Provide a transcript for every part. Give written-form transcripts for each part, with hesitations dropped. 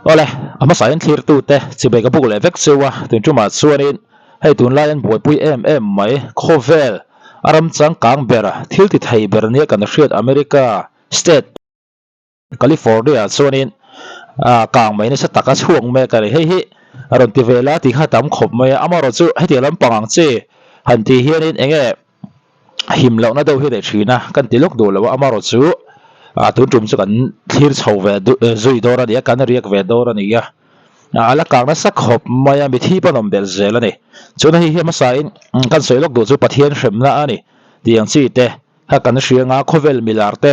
Awle, a hmasa in thlirtute chibai ka buk leh vek cheu a, tun tumah chuanin hei tunlai an buaipui em em mai, khawvel a ram changkang ber, thil ti thei ber nia kan hriat America state California ah chuanin kang mai nasa tak a chhuak mek a ni. Hei hi a rawn ti ve la tih kha tam khawp mai a, amaherawh chu hetiang lampang ang chi han tih hianin eng nge him lohna deuh hi a nei thin a, kan ti lawk duh lo a, amaherawh chu tun tum chu kan thlir chho ve zui dawn a ni a, kan riak ve dawn a ni a, a la kang nasa khawp mai a, mithi pawh an awm belh zel a ni. Chuan hei hi hmasain kan sawi lawk duh chu Pathian hremna a ni tih ang chi te kha kan hria anga khawvel milar te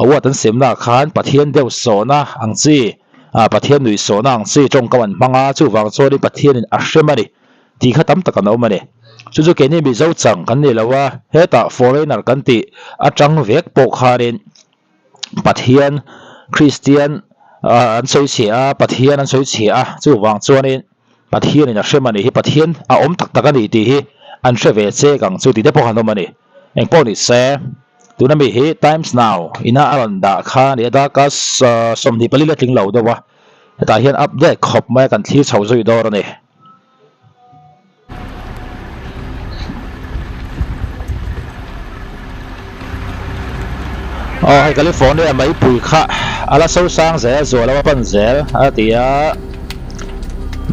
award an semna ah khan Pathian deuh sawhna ang chi ah Pathian nuih sawhna ang chi tawngkam an hmang a, chuvang chuanin Pathianin a hrem a ni tih kha tam tak an awm a ni. Chu chu keini Mizo chang kan ni lo a, hetah foreigner kan tih atang vek pawh khanin Pathian Kristian an sawi chhiah a, Pathian an sawi chhiah a, chuvang chuanin Pathianin a hrem a nih hi, Pathian a awm tak tak a ni tih hi an hre ve chek ang chu tih te pawh khan awm a ni. Engpawh ni se, tuna mi hi Times Now ina a rawn dah kha a ni a, darkar 24 la tling lo deuh a, hetah hian update khawp mai a kan thlir chho zui dawr a ni. Aw hei California meipui kha a la so sang zel zual a pan zel a ti a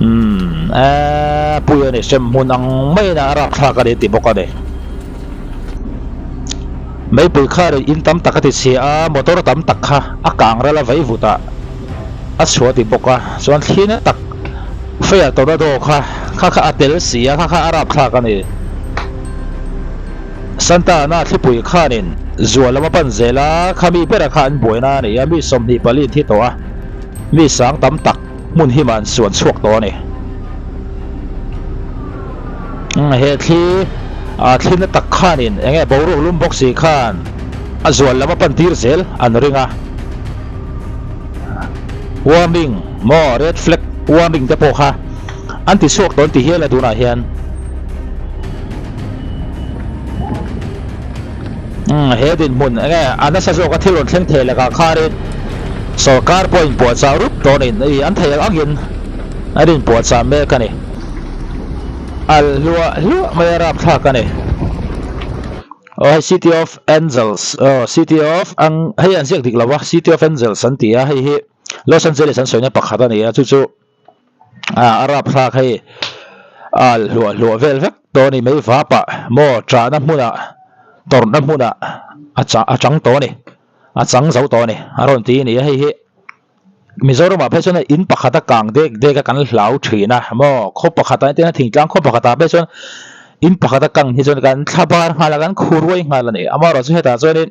umm eee pui a ni hrem hmun ang maiin a rapthlak a ni ti bawk a ni meipui kha in tam tak a ti chhia a motor tam tak kha a kang ral a vei vut a a chhuah ti bawk a chuan thli na tak Fair tornado kha kha kha a tel si a kha kha a rapthlak a ni. Santa Ana thlipui khanin zual lam a pan zel a, khami bera kha an buaina a ni a, mi 24 in thi tawh a, mi sang tam tak hmun hima an suan chhuak tawh a ni. He thli a thli na tak khanin eng nge boruak lum bawk si khan a zual lam a pan tir zel an ring a. Warning maw red flag warning te pawh kha an ti chhuak tawn ti hial a tunah hian umm he dinhmun enge a nasa zawk a thil rawn thleng thei lakah khanin sorkar pawh inpuahchah rup tawnin ih an thei ang angin an inpuahchah mek a ni alh hluah hluah mai a rapthlak a ni. Aw hei City of Angels aw City of ang hei an ziak dik lo a City of Angels an ti a hei hi Los Angeles an sawina pakhat a ni a chu chu ah a rapthlak hei ah hluah hluah vel vek tawh a ni mai vap ah maw chahna hmunah tawrhna hmunah a chah a chang tawh a ni a chang zo tawh a ni a rawn ti a ni a hei hi. Mizoram ah phei chuan in pakhat a kang dek dek a kan hlau thin a maw khaw pakhat ah hian thingtlang khaw pakhat ah phei chuan in pakhat a kang hi chuan kan thla bar nghal a kan khu ruai nghal a ni amaherawh chu hetah chuanin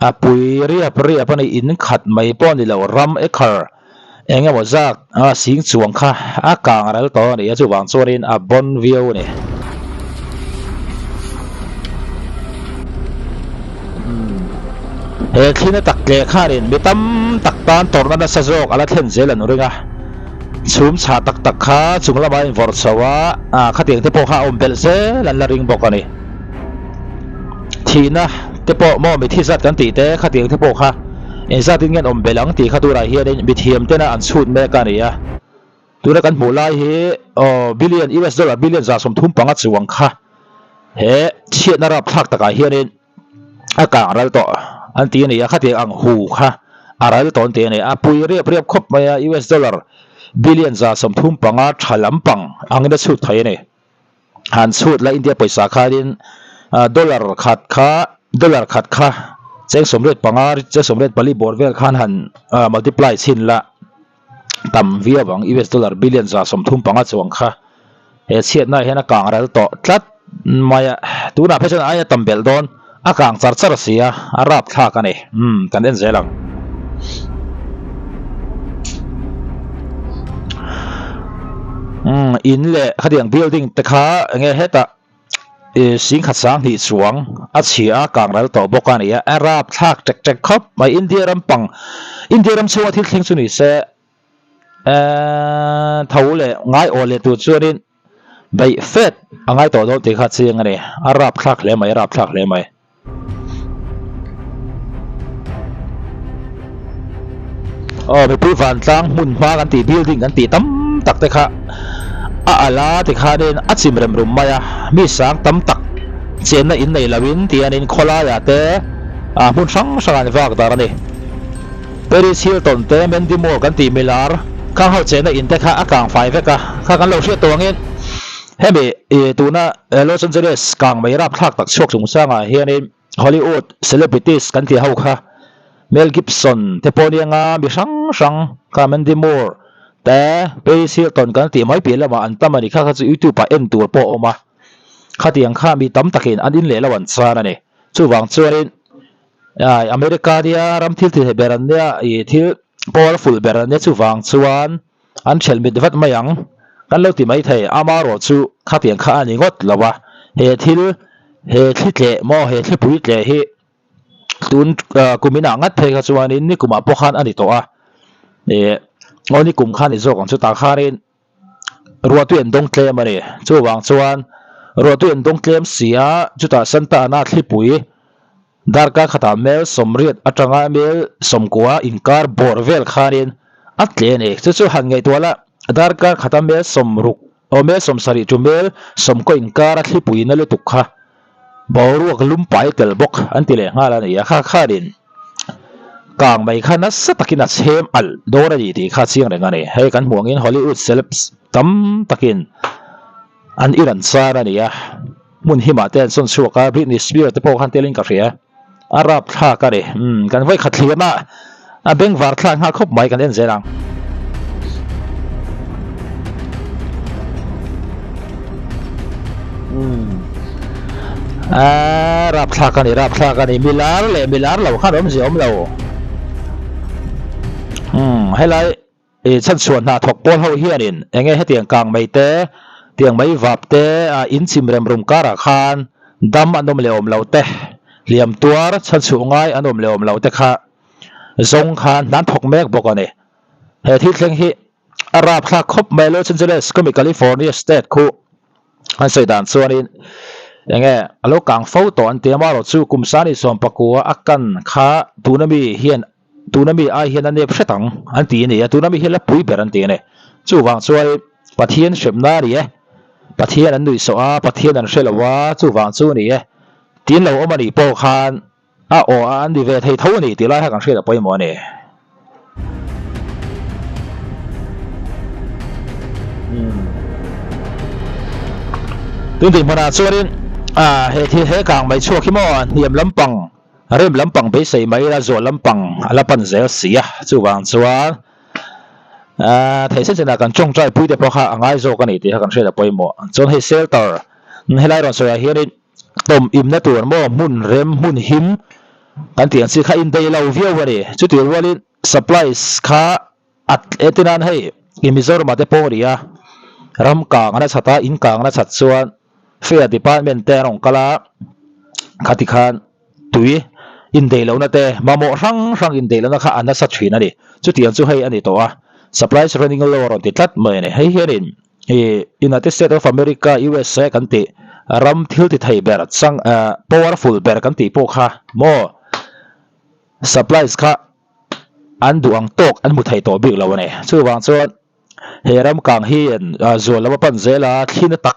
a pui riap riap a ni in khat mai pawh a ni lo ram acre eng emaw zat a sing chuang kha a kang ral tawh a ni a chuvang chuanin a bawn viau a ni. He thlina tak tleh khanin mi tam tak tan tawrhna nasa zawk a la thlen zel an ring a, chhum chhah tak tak kha chung lamah a invawrh chho a, khatiang te pawh kha a awm belh zel an la ring bawk a ni. Thihna te pawh maw mithi zat kan tih te khatiang te pawh kha engzatin nge an awm belh ang tih kha turah hianin mithiam tena an chhut mek a ni a. Tuna kan hmuh lai hi aw billion US dollar billion 35 chuang kha he chhiatna rapthlak takah hianin a kang ral tawh an ti a ni a, khatiang ang hu kha a ral tawh an ti a ni a, pui riap riap khawp mai a US dollar billion 35 tha lampang angin a chhut thei a ni. Han chhut la India pawisa khanin dollar khat kha dollar khat kha cheng 85 cheng 84 bawr vel khan han multiply chhin la. tam viau ang US dollar billion 35 chuang kha he chhiatna hian a kang ral tawh tlat mai a tunah phei chuan aia tam belh dawn a kang char char si a a rapthlak a ni umm kan en zel ang. Umm in leh khatiang building te kha enge hetah ih singkhat 2000 chuang a chhia a kang ral tawh bawk a ni a a rapthlak tek tek khawp mai India ram pang India ram chhunga thil thleng chu ni se eee tho leh ngai aw leh tur chuanin beih fet a ngai tawh dawn tih kha chiang a ni a rapthlak hle mai a rapthlak hle mai. Aw mipui vantlang hmun hma kan tih building kan tih tam tak te kha a alh a tikhanin a chim rem rum mai a, mi sang tam tak chenna in nei loin tianin khawlaiah te ah hmun hrang hrang an vak dar a ni. Paris Hilton te Mandy Moore kan tih milar khang ho chenna in te kha a kang fai vek a, kha kan lo hriat tawh angin hemi ih tuna Los Angeles kang mai rapthlak tak chhuak chungchangah hianin Hollywood celebrities kan tih ho kha Mel Gibson te pawh nia mi hrang hrang kha Mandy Moore te Paris Hilton kan tih mai piah lamah an tam a ni kha kha chu YouTube ah en tur pawh a awm a khatiang kha mi tam takin an in leh lo an chan a ni chuvang chuanin America nia ram thil thil ber an nia ih thil powerful ber an nia chuvang chuan an ṭhelh mit vat mai ang. Kan lo ti mai thei, amarawh chu khatiang kha a ni ngawt lo a, he thil, he thli tleh maw, he thlipui tleh hi tun kum inah ngat phei kha chuanin nikumah pawh khan a ni tawh a, ih aw nikum kha a ni zawk ang chu tah khanin ruahtui an dawng tlem a ni. Chuvang chuan ruahtui an dawng tlem si a, chutah Santa Ana thlipui Darkar khatah mel sawmriat atanga mel sawmkua inkar bawr vel khanin a tle a ni. Chu chu han ngaihtuah la, darkar khata mel sawmruk aw mel sawmsarih chu mel sawmkaw inkar a thlipui na lutuk kha boruak lum pai tel bawk an ti leh nghal a ni a. Kha khanin kang mai kha nasa takin a chhem alh dawn a ni tih kha chiang reng a ni. Hei kan hmuh angin Hollywood celebs tam takin an in an char a ni a. Hmun himah te an sawn chhuak a, Britney Spears te pawh khan telin ka hria. A rap thlak a ni. Umm, kan vawi khat thliam a, a bengvar thlak nghal khawp mai kan en zel ang. Umm, a rap thlak a ni, rap thlak a ni. Milar leh milar lo khan awmzia awm lo. Umm, helai. I chhanchhuah hna thawk pawl ho hianin enge hetiang kang mai te, tiang mai vap te a in chim rem rum karah khan dam an awm leh awm lo te, hliam tuar chhanchhuah ngai an awm leh awm lo te kha zawng khan hna an thawk mek bawk a ni. He thil thleng hi a rapthlak khawp mai Los Angeles khawmi California state khu an sawi dan chuanin enge a lo kang fo tawh an ti a, amaherawhchu kum sani sawmpakua a kan kha tuna mi hian Tuna mi ai hian a nep hret ang an ti a ni a, tuna mi hi la pui ber an ti a ni. Chuvang chuan Pathian hremna a ni e, Pathian an nuih sawh a, Pathian an hre lo a, chuvang chu a ni e. Tin lo awm a nih pawh khan a aw a an ni ve thei tho a ni tih lai kha kan hriat a pawimawh a ni. Tun dinhmunah chuanin he thil he kang mai chhuak hi maw hniam lampang Rem lampang beisei mai ila zuah lampang a la pan zel si a, chuvang chuan aaa theih chen chenah kan tawngtai pui te pawh kha a ngai zawk a ni tih kha kan hriat a pawimawh. Chuan hei shelter helai rawn sawiah hianin tawm imna tur maw hmun rem hmun him kan tih ang chi kha indaih lo viau a ni. Chutih rualin supplies kha a etinan hei i Mizoramah te pawh a ni a, ram kang a nachat a, in kang a nachat chuan Fare department te an rawn kal a, khati khan tui indeih lohna te, mamawh hrang hrang indeih lohna kha a nasa thin a ni. Chutiang chu hei a ni tawh a, supplies running low a rawn ti tlat mai a ni. Hei hianin ih United States of America, USA, kan tih ram thil ti thei ber chang powerful ber kan tih pawh kha maw supplies kha an duh ang tawk an hmu thei tawh bik lo a ni. Chuvang chuan. He ram kang hi zual lam a pan zel a, thli na tak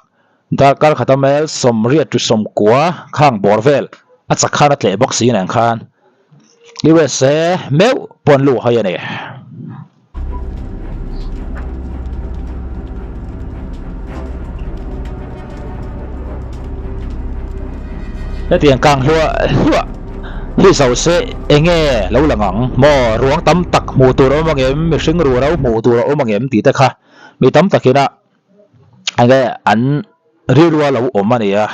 darkar khata mel sawmriat ri sawmkua khang bawr vel a chak khan a tleh bawk si nen khan USA meuh pawh an luh hai a ni. Hetiang kang hluah hluah hi zo se enge lo lang ang maw ruang tam tak hmuh tur a awm ang em mihring ruh ro hmuh tur a awm ang em tih te kha mi tam takin a enge an rilru a lo awm a ni a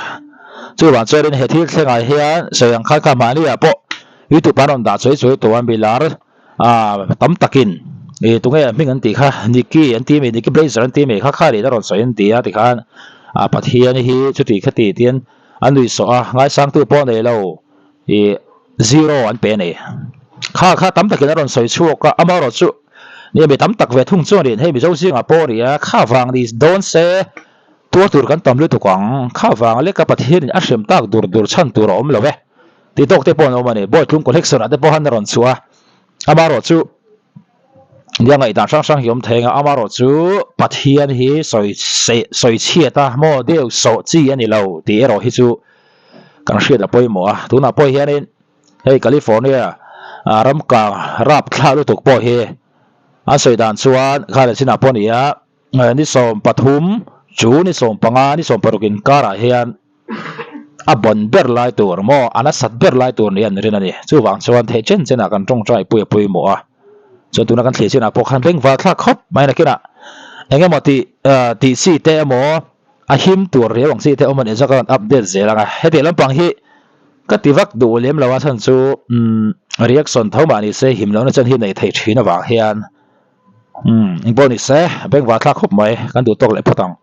chuvang chuanin he thil thlengah hian sawi ang khan kha mahni ah pawh youtube an rawn dah chuai chuai tawh a milar ah tam takin ih tunge hming an tih kha Nicky an ti a mi Nicky Blazer an ti a mi kha kha rin a rawn sawi an ti a tikhan ah Pathian hi chuti khati tian a nuih sawh a ngaisangtu pawh nei lo ih zero an pe a ni kha kha tam takin a rawn sawi chhuak a amaherawh chu nia mi tam tak ve thung chuanin hei Mizo zingah pawh a ni a kha vang ni dawn se tuar tur kan tam lutuk ang kha vang leka Pathianin a hrem tak dur dur chhan tur a awm lo e. Tih tawk te pawh an awm a ni. Bawitlung collection ah te pawh han a rawn chhuah a, amaherawh chu Nia ngaihdan hrang hrang hi awm thei anga amarawh chu Pathian hi sawi sawi chhiat a maw deuh sawh chi a ni lo tih erawh hi chu kan hriat a pawimawh a. Tunah pawh hianin hei California ram kang rapthlak lutuk pawh hi an sawi dan chuan kha leh chinah pawh a ni a. Ni 13 chu ni 15 ni 16 inkarah hian a bon ber lai tur maw a nasat ber lai tur nia an rin a ni. Chuvang chuan theih chen chenah kan tawngtai pui a pawimawh a. Chuan tuna kan thlir chinah pawh khan bengvar thlak khawp mai nakinah eng emaw tih tih chi te emaw a him tur riau ang chi te awm a nih chuan ka rawn update zel ang a. Hetiang lampang hi ka ti vak duh lem lo a chhan chu reaction tho mah ni se him lohna chen hi nei thei thin avang hian. Umm engpawh ni se bengvar thlak khawp mai kan duh tawk leh phawt ang.